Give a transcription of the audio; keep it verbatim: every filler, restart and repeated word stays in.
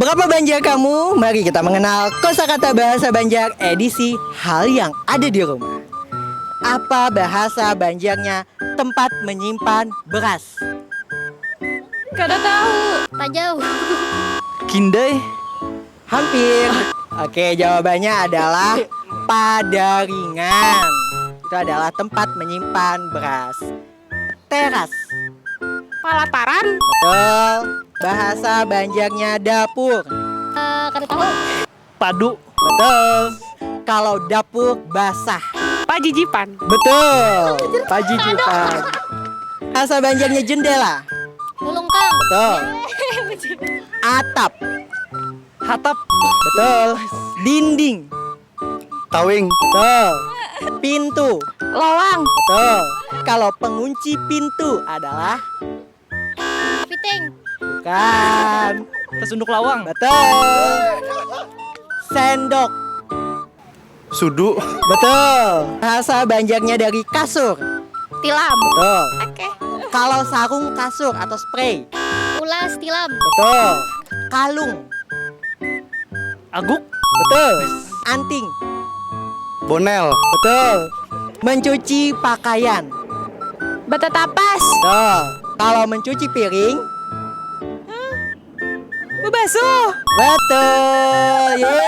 Apa Banjar kamu? Mari kita mengenal kosakata bahasa Banjar edisi hal yang ada di rumah. Apa bahasa Banjarnya tempat menyimpan beras? Kada tahu. Tajau. Kindai. Hampir. Oke, jawabannya adalah padaringan. Itu adalah tempat menyimpan beras. Teras. Palataran. Betul. Bahasa Banjarnya dapur. Eh, kada tahu. Padu. Betul. Kalau dapur basah. Pajijipan. Betul. Pajijipan. Bahasa Banjarnya jendela. Lulungkang. Betul. Atap. Hatap. Betul. Dinding. Tawing. Betul. Pintu. Lawang. Betul. Kalau pengunci pintu adalah Piting. Bukan. Tasunduk lawang. Betul. Sendok. Sudu. Betul. Bahasa Banjarnya dari kasur. Tilam. Betul. Oke. Kalau sarung kasur atau spray. Ulas tilam. Betul. Kalung. Aguk. Betul. Anting. Bonel. Betul. Mencuci pakaian. Batatapas. Betul. Kalau mencuci piring. Bebasuh. Betul. Yeay.